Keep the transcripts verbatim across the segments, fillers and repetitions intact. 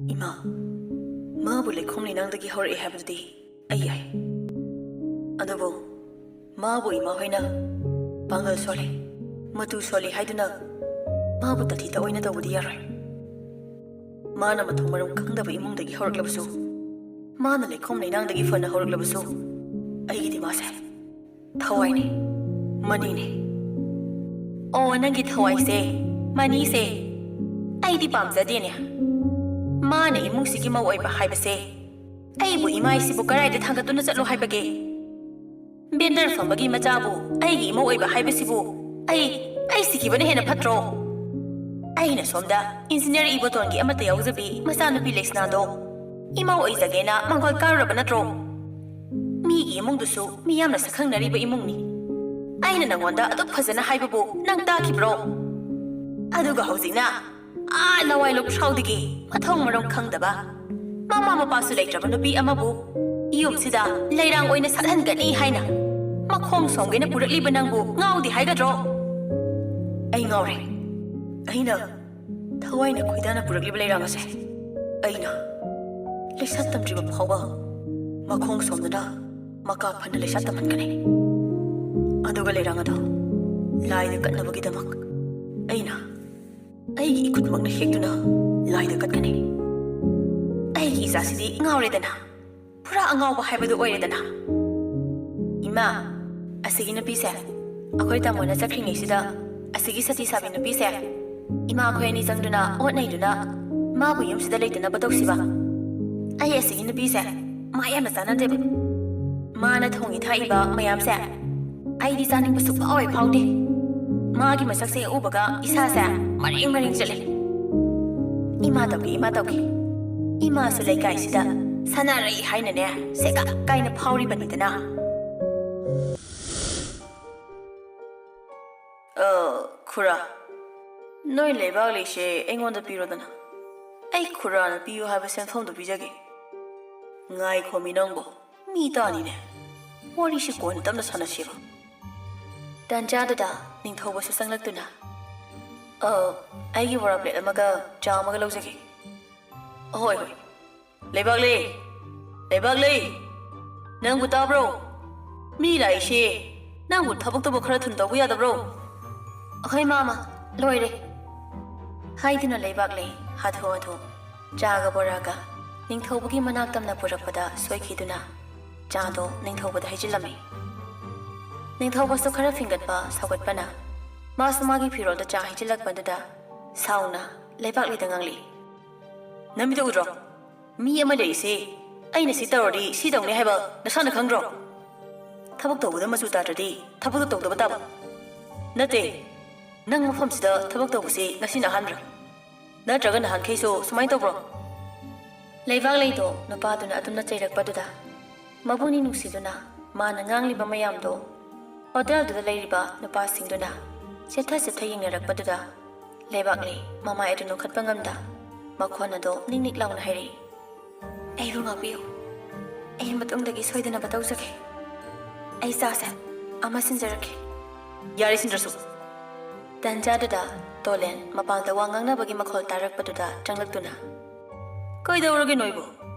ꯏꯃꯥ, ꯃꯥꯕꯨ ꯂꯩꯈꯣꯝ ꯂꯩꯅꯥꯡꯗꯒꯤ ꯍꯧꯔꯛꯑꯦ ꯍꯥꯏꯕꯗꯨꯗꯤ ꯑꯩ ꯌꯥꯏ꯫ ꯑꯗꯨꯕꯨ ꯃꯥꯕꯨ ꯏꯃꯥ ꯍꯣꯏꯅ ꯄꯥꯡꯒꯜ ꯁꯣꯜꯂꯤ, ꯃꯇꯨ ꯁꯣꯜꯂꯤ ꯍꯥꯏꯗꯨꯅ ꯃꯥꯕꯨ ꯇꯥꯊꯤ ꯇꯥꯑꯣꯏꯅ ꯇꯧꯕꯗꯤ ꯌꯥꯔꯣꯏ꯫ ꯃꯥꯅ ꯃꯊꯣꯡ ꯃꯔꯝ ꯈꯪꯗꯕ ꯏꯃꯨꯡꯗꯒꯤ ꯍꯧꯔꯛꯂꯕꯁꯨ, ꯃꯥꯅ ꯂꯩꯈꯣꯝ ꯂꯩꯅꯥꯡꯗꯒꯤ ꯐꯅ ꯍꯧꯔꯛꯂꯕꯁꯨ, ꯑꯩꯒꯤꯗꯤ ꯃꯥꯁꯦ ꯊꯋꯥꯏꯅꯤ, ꯃꯅꯤꯅꯤ꯫ ꯑꯣ, ꯅꯪꯒꯤ ꯊꯋꯥꯏꯁꯦ, ꯃꯅꯤꯁꯦ ꯑꯩꯗꯤ ꯄꯥꯝꯖꯗꯦꯅꯦ꯫ ꯃꯥꯅ ꯏꯃꯨꯡꯁꯤꯒꯤ ꯃꯧ ꯑꯣꯏꯕ ꯍꯥꯏꯕꯁꯦ, ꯑꯩꯕꯨ ꯏꯃꯥꯏꯁꯤꯕꯨ ꯀꯗꯥꯏꯗ ꯊꯥꯡꯒꯠꯇꯨꯅ ꯆꯠꯂꯣ ꯍꯥꯏꯕꯒꯦ? ꯕꯦꯟꯗꯔ ꯐꯝꯕꯒꯤ ꯃꯆꯥꯕꯨ ꯑꯩꯒꯤ ꯏꯃꯧ ꯑꯣꯏꯕ ꯍꯥꯏꯕꯁꯤꯕꯨ ꯑꯩ, ꯑꯩ ꯁꯤꯈꯤꯕꯅ ꯍꯦꯟꯅ ꯐꯠꯇ꯭ꯔꯣ? ꯑꯩꯅ ꯁꯣꯝꯗ ꯏꯟꯖꯤꯅꯤꯌꯔ ꯏꯕꯣꯇꯣꯟꯒꯤ ꯑꯃꯠꯇ ꯌꯥꯎꯖꯕꯤ ꯃꯆꯥꯅꯨꯄꯤ ꯂꯩꯁꯅꯥꯗꯣ ꯏꯃꯧ ꯑꯣꯏꯖꯒꯦꯅ ꯃꯪꯒꯣꯜ ꯀꯥꯔꯨꯔꯕ ꯅꯠꯇ꯭ꯔꯣ? ꯃꯤꯒꯤ ꯏꯃꯨꯡꯗꯨꯁꯨ ꯃꯤꯌꯥꯝꯅ ꯁꯛꯈꯪꯅꯔꯤꯕ ꯏꯃꯨꯡꯅꯤ꯫ ꯑꯩꯅ ꯅꯪꯉꯣꯟꯗ ꯑꯗꯨꯛ ꯐꯖꯅ ꯍꯥꯏꯕꯕꯨ ꯅꯪ ꯇꯥꯈꯤꯕ꯭ꯔꯣ? ꯑꯗꯨꯒ ꯍꯧꯖꯤꯛꯅ ꯑꯥ ꯂꯋꯥꯏ ꯂꯨꯞꯁꯥꯎꯗꯒꯤ ꯃꯊꯣꯡ ꯃꯔꯝ ꯈꯪꯗꯕ, ꯃꯃꯥ ꯃꯄꯥꯁꯨ ꯂꯩꯇ꯭ꯔꯕ ꯅꯨꯄꯤ ꯑꯃꯕꯨ ꯌꯨꯝꯁꯤꯗ ꯂꯩꯔꯥꯡ ꯑꯣꯏꯅ ꯁꯠꯍꯟꯒꯅꯤ ꯍꯥꯏꯅ ꯃꯈꯣꯡ ꯁꯣꯝꯒꯦꯅ ꯄꯨꯔꯛꯂꯤꯕ ꯅꯪꯕꯨ ꯉꯥꯎꯗꯦ ꯍꯥꯏꯒꯗ꯭ꯔꯣ? ꯑꯩ ꯉꯥꯎꯔꯦ꯫ ꯑꯩꯅ ꯊꯋꯥꯏꯅ ꯈꯣꯏꯗꯥꯅ ꯄꯨꯔꯛꯂꯤꯕ ꯂꯩꯔꯥꯡ ꯑꯁꯦ ꯑꯩꯅ ꯂꯩꯁꯥ ꯇꯝꯗ꯭ꯔꯤꯕ ꯐꯥꯎꯕ ꯃꯈꯣꯡ ꯁꯣꯝꯗꯅ ꯃꯀꯥ ꯐꯅ ꯂꯩꯁꯥ ꯇꯝꯍꯟꯒꯅꯤ꯫ ꯑꯗꯨꯒ ꯂꯩꯔꯥꯡ ꯑꯗꯣ ꯂꯥꯏꯗ ꯀꯠꯅꯕꯒꯤꯗꯃꯛ ꯑꯩꯅ ꯑꯩꯒꯤ ꯏꯈꯨꯠꯃꯛꯅ ꯍꯦꯛꯇꯨꯅ ꯂꯥꯏꯗ ꯀꯠꯀꯅꯤ꯫ ꯑꯩꯒꯤ ꯏꯆꯥꯁꯤꯗꯤ ꯉꯥꯎꯔꯦꯗꯅ, ꯄꯨꯔꯥ ꯑꯉꯥꯎꯕ ꯍꯥꯏꯕꯗꯨ ꯑꯣꯏꯔꯦꯗꯅ꯫ ꯏꯃꯥ, ꯑꯁꯤꯒꯤ ꯅꯨꯄꯤꯁꯦ, ꯑꯩꯈꯣꯏ ꯇꯥꯃꯣꯅ ꯆꯠꯈ꯭ꯔꯤꯉꯩꯁꯤꯗ ꯑꯁꯤꯒꯤ ꯁꯇꯤ ꯁꯥꯕꯤ ꯅꯨꯄꯤꯁꯦ, ꯏꯃꯥ ꯑꯩꯈꯣꯏ ꯑꯅꯤ ꯆꯪꯗꯨꯅ ꯑꯣꯠ ꯅꯩꯗꯨꯅ ꯃꯥꯕꯨ ꯌꯨꯝꯁꯤꯗ ꯂꯩꯇꯅꯕ ꯇꯧꯁꯤꯕ꯫ ꯑꯩ ꯑꯁꯤꯒꯤ ꯅꯨꯄꯤꯁꯦ ꯃꯥ ꯌꯥꯝꯅ ꯆꯥꯟꯅꯗꯦꯕ꯫ ꯃꯥꯅ ꯊꯣꯡꯉꯤ ꯊꯥꯛꯏꯕ ꯃꯌꯥꯝꯁꯦ ꯑꯩꯗꯤ ꯆꯥꯅꯤꯡꯕ ꯁꯨꯛꯐꯥꯎ ꯍꯦꯛ ꯐꯥꯎꯗꯦ꯫ ꯃꯥꯒꯤ ꯃꯁꯛꯁꯦ ꯍꯦꯛ ꯎꯕꯒ ꯏꯁꯥꯁꯦ ꯃꯔꯦꯡ ꯃꯔꯦꯡ ꯆꯠꯂꯦ꯫ ꯏꯃꯥ ꯇꯧꯒꯦ, ꯏꯃꯥ ꯇꯧꯒꯦ꯫ ꯏꯃꯥꯁꯨ ꯂꯩꯀꯥꯏꯁꯤꯗ ꯁꯥꯟꯅꯔꯩ ꯍꯥꯏꯅꯅꯦ ꯁꯦꯒꯥ ꯀꯥꯏꯅ ꯐꯥꯎꯔꯤꯕꯅꯤꯗꯅ꯫ ꯑ, ꯈꯨꯔꯥ, ꯅꯣꯏ ꯂꯩꯕꯥꯛ ꯂꯩꯁꯦ ꯑꯩꯉꯣꯟꯗ ꯄꯤꯔꯣꯗꯅ꯫ ꯑꯩ ꯈꯨꯔꯥꯅ ꯄꯤꯌꯨ ꯍꯥꯏꯕ ꯁꯦꯟꯐꯝꯗꯨ ꯄꯤꯖꯒꯦ꯫ ꯉꯥꯏꯈꯣꯃꯤ ꯅꯪꯕꯣ, ꯃꯤ ꯇꯥꯅꯤꯅꯦ꯫ ꯋꯥꯔꯤꯁꯤ ꯀꯣꯟꯅ ꯇꯞꯅ ꯁꯥꯟꯅꯁꯤꯔꯣ? ꯇꯥꯟꯖꯥꯗꯨꯗ ꯅꯤꯡꯊꯧꯕꯁꯨ ꯆꯪꯂꯛꯇꯨꯅ, "ꯑ, ꯑꯩꯒꯤ ꯕꯣꯔꯥ ꯄ꯭ꯂꯦꯠ ꯑꯃꯒ ꯆꯥ ꯑꯃꯒ ꯂꯧꯖꯒꯦ"꯫ ꯑꯍꯣꯏ, ꯍꯣꯏ꯫ ꯂꯩꯕꯥꯛꯂꯩ! ꯂꯩꯕꯥꯛꯂꯩ! ꯅꯪꯕꯨ ꯇꯥꯕ꯭ꯔꯣ? ꯃꯤ ꯂꯥꯛꯏꯁꯦ꯫ ꯅꯪꯕꯨ ꯊꯕꯛꯇꯨꯕꯨ ꯈꯔ ꯊꯨꯅ ꯇꯧꯕ ꯌꯥꯗꯕ꯭ꯔꯣ? ꯑꯩꯈꯣꯏ ꯃꯥꯃ, ꯂꯣꯏꯔꯦ꯫ ꯍꯥꯏꯗꯨꯅ ꯂꯩꯕꯥꯛꯂꯩ ꯍꯥꯊꯨ ꯍꯥꯊꯨ ꯆꯥꯒ ꯕꯣꯔꯥꯒ ꯅꯤꯡꯊꯧꯕꯒꯤ ꯃꯅꯥꯛ ꯇꯝꯅ ꯄꯨꯔꯛꯄꯗ ꯁꯣꯏꯈꯤꯗꯨꯅ ꯆꯥꯗꯣ ꯅꯤꯡꯊꯧꯕꯗ ꯍꯩꯖꯤꯜꯂꯝꯃꯤ꯫ ꯅꯤꯡꯊꯧꯕꯁꯨ ꯈꯔ ꯐꯤꯡꯒꯠꯄ ꯁꯧꯒꯠꯄꯅ ꯃꯥꯁꯨ ꯃꯥꯒꯤ ꯐꯤꯔꯣꯜꯗ ꯆꯥ ꯍꯩꯖꯤꯜꯂꯛꯄꯗꯨꯗ ꯁꯥꯎꯅ ꯂꯩꯕꯥꯛꯂꯩꯗ ꯉꯥꯡꯂꯤ꯫ "ꯅꯃꯤꯠꯇ ꯎꯗ꯭ꯔꯣ? ꯃꯤ ꯑꯃ ꯂꯩꯔꯤꯁꯤ꯫ ꯑꯩꯅ ꯁꯤ ꯇꯧꯔꯗꯤ ꯁꯤ ꯇꯧꯅꯤ ꯍꯥꯏꯕ ꯅꯁꯥꯅ ꯈꯪꯗ꯭ꯔꯣ? ꯊꯕꯛ ꯇꯧꯕꯗ ꯃꯆꯨ ꯇꯥꯗ꯭ꯔꯗꯤ ꯊꯕꯛꯇꯣ ꯇꯧꯗꯕ ꯇꯥꯕ꯫ ꯅꯠꯇꯦ, ꯅꯪ ꯃꯐꯝꯁꯤꯗ ꯊꯕꯛ ꯇꯧꯕꯁꯤ ꯉꯁꯤꯅ ꯑꯍꯥꯟꯕ꯭ꯔꯥ? ꯅꯠꯇ꯭ꯔꯒ ꯅꯍꯥꯟꯈꯩꯁꯨ ꯁꯨꯃꯥꯏꯅ ꯇꯧꯕ꯭ꯔꯣ?" ꯂꯩꯕꯥꯛꯂꯩꯗꯣ ꯅꯨꯄꯥꯗꯨꯅ ꯑꯗꯨꯝꯅ ꯆꯩꯔꯛꯄꯗꯨꯗ ꯃꯕꯨꯛꯅꯤꯡ ꯅꯨꯡꯁꯤꯗꯨꯅ ꯃꯥꯅ ꯉꯥꯡꯂꯤꯕ ꯃꯌꯥꯝꯗꯣ ꯍꯣꯇꯦꯜꯗꯨꯗ ꯂꯩꯔꯤꯕ ꯅꯨꯄꯥꯁꯤꯡꯗꯨꯅ ꯆꯦꯠꯊ ꯆꯦꯠꯊ ꯌꯦꯡꯅꯔꯛꯄꯗꯨꯗ ꯂꯩꯕꯥꯛꯂꯩ ꯃꯃꯥꯏ ꯑꯗꯨ ꯅꯣꯛꯈꯠꯄ ꯉꯝꯗ ꯃꯈꯣꯟ ꯑꯗꯨ ꯅꯤꯛ ꯅꯤꯛ ꯂꯥꯎꯅ ꯍꯥꯏꯔꯛꯏ꯫ "ꯑꯩꯕꯨ ꯉꯥꯛꯄꯤꯌꯨ꯫ ꯑꯩ ꯃꯇꯨꯡꯗꯒꯤ ꯁꯣꯏꯗꯅꯕ ꯇꯧꯖꯒꯦ꯫ ꯑꯩ ꯆꯥꯁꯦ ꯑꯃ ꯁꯤꯟꯖꯔꯛꯀꯦ꯫" "ꯌꯥꯔꯦ ꯁꯤꯟꯗ꯭ꯔꯁꯨ꯫" ꯇꯟꯖꯥꯗꯨꯗ ꯇꯣꯂꯦꯟ ꯃꯄꯥꯟꯗ ꯋꯥ ꯉꯥꯡꯅꯕꯒꯤ ꯃꯈꯣꯜ ꯇꯥꯔꯛꯄꯗꯨꯗ ꯆꯪꯂꯛꯇꯨꯅ, "ꯀꯩꯗꯧꯔꯒꯦ ꯅꯣꯏꯕꯨ?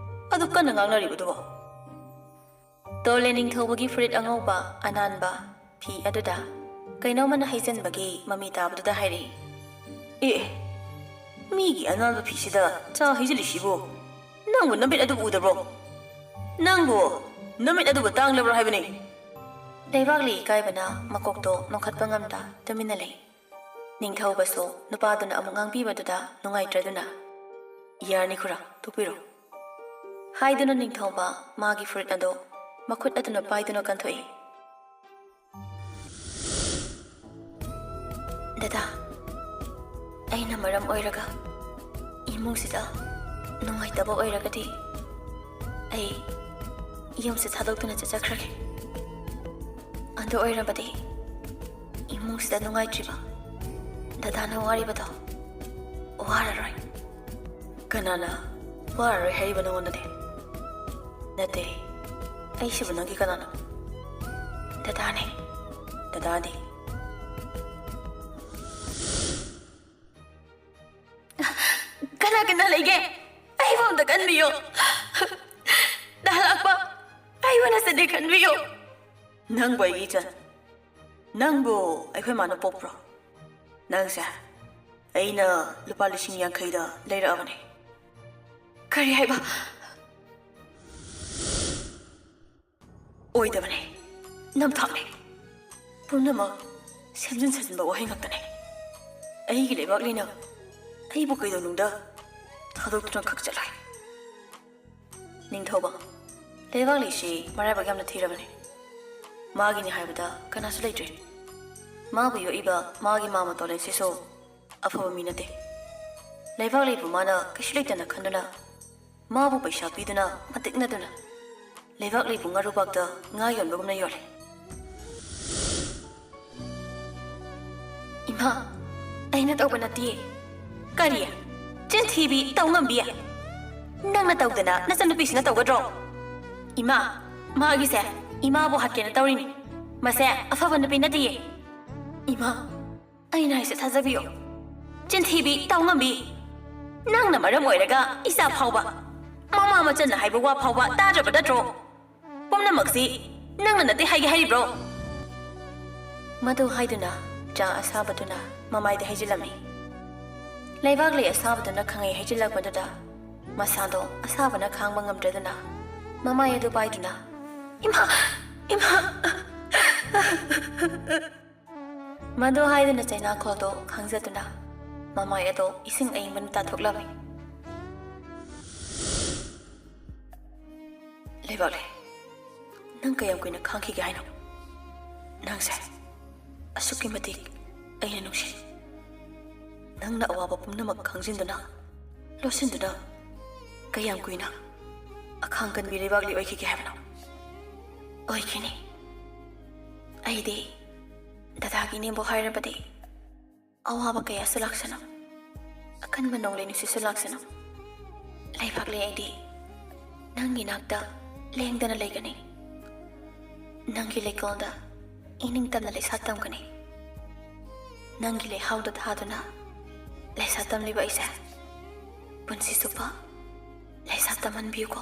ꯑꯗꯨ ꯀꯟꯅ ꯉꯥꯡꯅꯔꯤꯕꯗꯨꯕꯣ?" ꯇꯣꯂꯦꯟ ꯅꯤꯡꯊꯧꯕꯒꯤ ꯐꯨꯔꯤꯠ ꯑꯉꯧꯕ ꯑꯅꯥꯟꯕ ꯐꯤ ꯑꯗꯨꯗ ꯀꯩꯅꯣꯝꯃꯅ ꯍꯩꯖꯤꯟꯕꯒꯤ ꯃꯃꯤ ꯇꯥꯕꯗꯨꯗ ꯍꯥꯏꯔꯛꯏ꯫ "ꯑꯦ, ꯃꯤꯒꯤ ꯑꯅꯥꯟꯕ ꯐꯤꯁꯤꯗ ꯆꯥ ꯍꯩꯖꯤꯜꯂꯤꯁꯤꯕꯨ? ꯅꯪꯕꯨ ꯅꯃꯤꯠ ꯑꯗꯨꯕꯨ ꯎꯗꯕ꯭ꯔꯣ? ꯅꯪꯕꯨ ꯅꯃꯤꯠ ꯑꯗꯨꯕꯨ ꯇꯥꯡꯂꯕ꯭ꯔꯣ ꯍꯥꯏꯕꯅꯤ?" ꯂꯩꯕꯥꯛꯂꯩ ꯏꯀꯥꯏꯕꯅ ꯃꯀꯣꯛꯇꯣ ꯅꯣꯛꯈꯠꯄ ꯉꯝꯗ ꯇꯨꯃꯤꯟꯅ ꯂꯩ꯫ ꯅꯤꯡꯊꯧꯕꯁꯨ ꯅꯨꯄꯥꯗꯨꯅ ꯑꯃꯨꯛ ꯉꯥꯡꯕꯤꯕꯗꯨꯗ ꯅꯨꯡꯉꯥꯏꯇ꯭ꯔꯗꯨꯅ, "ꯌꯥꯔꯅꯤ ꯈꯨꯔꯥ, ꯇꯣꯛꯄꯤꯔꯣ," ꯍꯥꯏꯗꯨꯅ ꯅꯤꯡꯊꯧꯕ ꯃꯥꯒꯤ ꯐꯨꯔꯤꯠ ꯑꯗꯨ ꯃꯈꯨꯠ ꯑꯗꯨꯅ ꯄꯥꯏꯗꯨꯅ ꯀꯟꯊꯣꯛꯏ꯫ "ꯗꯗꯥ, ꯑꯩꯅ ꯃꯔꯝ ꯑꯣꯏꯔꯒ ꯏꯃꯨꯡꯁꯤꯗ ꯅꯨꯡꯉꯥꯏꯇꯕ ꯑꯣꯏꯔꯒꯗꯤ ꯑꯩ ꯌꯨꯝꯁꯦ ꯊꯥꯗꯣꯛꯇꯨꯅ ꯆꯠꯆꯈ꯭ꯔꯒꯦ꯫ ꯑꯗꯨ ꯑꯣꯏꯔꯕꯗꯤ ꯏꯃꯨꯡꯁꯤꯗ ꯅꯨꯡꯉꯥꯏꯇ꯭ꯔꯤꯕ ꯗꯗꯥꯅ ꯋꯥꯔꯤꯕꯗꯣ ꯋꯥꯔꯔꯣꯏ꯫" "ꯀꯅꯥꯅ ꯋꯥꯔꯔꯣꯏ ꯍꯥꯏꯔꯤꯕ ꯅꯉꯣꯟꯗꯗꯤ?" "ꯅꯠꯇꯦ, ꯑꯩꯁꯤꯕꯨ ꯅꯪꯒꯤ ꯀꯅꯥꯅꯣ?" "ꯗꯗꯥꯅꯦ꯫" "ꯗꯗꯥꯗꯤ?" "ꯀꯅꯥ ꯀꯅꯥ ꯂꯩꯒꯦ? ꯑꯩꯕꯨ ꯑꯝꯇ ꯀꯟꯕꯤꯌꯨ꯫ ꯗꯥ ꯂꯥꯛꯄꯝ, ꯑꯩꯕꯨ ꯅꯆꯟꯅꯤ ꯈꯟꯕꯤꯌꯨ꯫ ꯅꯪꯕꯨ ꯑꯩꯒꯤ ꯏꯆꯟ? ꯅꯪꯕꯨ ꯑꯩꯈꯣꯏ ꯃꯥꯅ ꯄꯣꯛꯄ꯭ꯔꯣ? ꯅꯪꯁꯦ ꯑꯩꯅ ꯂꯨꯄꯥ ꯂꯤꯁꯤꯡ ꯌꯥꯡꯈꯩꯗ ꯂꯩꯔꯛꯑꯕꯅꯦ꯫ ꯀꯔꯤ ꯍꯥꯏꯕ? ꯑꯣꯏꯗꯕꯅꯦ, ꯅꯝꯊꯥꯛꯅꯦ꯫ ꯄꯨꯝꯅꯃꯛ ꯁꯦꯝꯖꯤꯟ ꯁꯥꯖꯤꯟꯕ ꯋꯥꯍꯩ ꯉꯥꯛꯇꯅꯦ꯫ ꯑꯩꯒꯤ ꯂꯩꯕꯥꯛꯂꯩꯅ ꯑꯩꯕꯨ ꯀꯩꯗꯧꯅꯨꯡꯗ ꯊꯥꯗꯣꯛꯇꯨꯅ ꯈꯛ ꯆꯠꯂꯣꯏ꯫ ꯅꯤꯡꯊꯧꯕ, ꯂꯩꯕꯥꯛꯂꯩꯁꯤ ꯃꯔꯥꯏꯕꯛ ꯌꯥꯝꯅ ꯊꯤꯔꯕꯅꯦ꯫ ꯃꯥꯒꯤꯅꯤ ꯍꯥꯏꯕꯗ ꯀꯅꯥꯁꯨ ꯂꯩꯇ꯭ꯔꯦ꯫ ꯃꯥꯕꯨ ꯌꯣꯛꯏꯕ ꯃꯥꯒꯤ ꯃꯥꯃ ꯇꯣꯂꯦꯟꯁꯤꯁꯨ ꯑꯐꯕ ꯃꯤ ꯅꯠꯇꯦ꯫ ꯂꯩꯕꯥꯛꯂꯩꯕꯨ ꯃꯥꯅ ꯀꯩꯁꯨ ꯂꯩꯇꯅ ꯈꯟꯗꯨꯅ, ꯃꯥꯕꯨ ꯄꯩꯁꯥ ꯄꯤꯗꯨꯅ ꯃꯇꯤꯛꯅꯗꯨꯅ, ꯂꯩꯕꯥꯛꯂꯩꯕꯨ ꯉꯥꯔꯨꯕꯥꯛꯇ ꯉꯥ ꯌꯣꯟꯕꯒꯨꯝꯅ ꯌꯣꯜꯂꯦ꯫ ꯏꯃꯥ, ꯑꯩꯅ ꯇꯧꯕ ꯅꯠꯇꯤꯌꯦ꯫ ꯀꯔꯤ? ꯆꯤꯟꯊꯤꯕꯤ, ꯇꯧ ꯉꯝꯕꯤ? ꯅꯪꯅ ꯇꯧꯗꯅ ꯅꯆꯟꯅꯨꯄꯤꯁꯤꯅ ꯇꯧꯒꯗ꯭ꯔꯣ? ꯏꯃꯥ, ꯃꯥꯒꯤꯁꯦ ꯏꯃꯥꯕꯨ ꯍꯥꯠꯀꯦꯅ ꯇꯧꯔꯤꯅꯤ꯫ ꯃꯁꯦ ꯑꯐꯕ ꯅꯨꯄꯤ ꯅꯠꯇꯤꯌꯦ꯫ ꯏꯃꯥ, ꯑꯩꯅ ꯍꯥꯏꯁꯦ ꯊꯥꯖꯕꯤꯌꯨ꯫ ꯆꯤꯟꯊꯤꯕꯤ, ꯇꯧ ꯉꯝꯕꯤ꯫ ꯅꯪꯅ ꯃꯔꯝ ꯑꯣꯏꯔꯒ ꯏꯆꯥ ꯐꯥꯎꯕ, ꯃꯃꯥ ꯃꯆꯟꯅ ꯍꯥꯏꯕ ꯋꯥ ꯐꯥꯎꯕ ꯇꯥꯗ꯭ꯔꯕ ꯅꯠꯇ꯭ꯔꯣ? ꯄꯨꯝꯅꯃꯛꯁꯤ ꯅꯪꯅ ꯅꯠꯇꯦ ꯍꯥꯏꯒꯦ ꯍꯥꯏꯔꯤꯕ꯭ꯔꯣ? ꯃꯗꯨ ꯍꯥꯏꯗꯨꯅ ꯆꯥ ꯑꯁꯥꯕꯗꯨꯅ ꯃꯃꯥꯏꯗ ꯍꯩꯖꯤꯜꯂꯝꯃꯤ꯫ ꯂꯩꯕꯥꯛꯂꯩ ꯑꯁꯥꯕꯗꯨꯅ ꯈꯪꯍꯩ ꯍꯩꯖꯤꯜꯂꯛꯄꯗꯨꯗ ꯃꯁꯥꯗꯣ ꯑꯁꯥꯕꯅ ꯈꯥꯡꯕ ꯉꯝꯗ꯭ꯔꯗꯨꯅ ꯃꯃꯥꯏ ꯑꯗꯨ ꯄꯥꯏꯗꯨꯅ, "ꯏꯃꯥ! ꯏꯃꯥ!" ꯃꯗꯨ ꯍꯥꯏꯗꯨꯅ ꯆꯩꯅꯥꯈꯣꯜꯗꯣ ꯈꯥꯡꯖꯗꯨꯅ ꯃꯃꯥꯏ ꯑꯗꯣ ꯏꯁꯤꯡ ꯑꯏꯪꯕꯅ ꯇꯥꯊꯣꯛꯂꯝꯃꯤ꯫ ꯂꯩꯕꯥꯛꯂꯩ, ꯅꯪ ꯀꯌꯥꯝ ꯀꯨꯏꯅ ꯈꯥꯡꯈꯤꯒꯦ ꯍꯥꯏꯅꯣ? ꯅꯪꯁꯦ ꯑꯁꯨꯛꯀꯤ ꯃꯇꯤꯛ ꯑꯩꯅ ꯅꯨꯡꯁꯤ꯫ ꯅꯪꯅ ꯑꯋꯥꯕ ꯄꯨꯝꯅꯃꯛ ꯈꯪꯖꯤꯟꯗꯨꯅ, ꯂꯣꯠꯁꯤꯟꯗꯨꯅ ꯀꯌꯥꯝ ꯀꯨꯏꯅ ꯑꯈꯥꯡ ꯀꯟꯕꯤ ꯂꯩꯕꯥꯛꯂꯩ ꯑꯣꯏꯈꯤꯒꯦ ꯍꯥꯏꯕꯅꯣ? ꯑꯣꯏꯈꯤꯅꯤ꯫ ꯑꯩꯗꯤ ꯗꯗꯥꯒꯤ ꯏꯅꯦꯝꯕꯣꯛ ꯍꯥꯏꯔꯕꯗꯤ ꯑꯋꯥꯕ ꯀꯌꯥꯁꯨ ꯂꯥꯛꯁꯅꯨ, ꯑꯀꯟꯕ ꯅꯣꯡꯂꯩ ꯅꯨꯡꯁꯤꯠꯁꯨ ꯂꯥꯛꯁꯅꯨ, ꯂꯩꯕꯥꯛꯂꯩ ꯑꯩꯗꯤ ꯅꯪꯒꯤ ꯅꯥꯛꯇ ꯂꯦꯡꯗꯅ ꯂꯩꯒꯅꯤ꯫ ꯅꯪꯒꯤ ꯂꯩꯀꯣꯜꯗ ꯏꯅꯤꯡꯇꯝꯅ ꯂꯩꯁꯥ ꯇꯝꯒꯅꯤ꯫ ꯅꯪꯒꯤ ꯂꯩꯍꯥꯎꯗ ꯊꯥꯗꯨꯅ ꯂꯩꯁꯥ ꯇꯝꯂꯤꯕ ꯑꯩꯁꯦ ꯄꯨꯟꯁꯤ ꯆꯨꯞꯄ ꯂꯩꯁꯥ ꯇꯝꯍꯟꯕꯤꯌꯨꯀꯣ꯫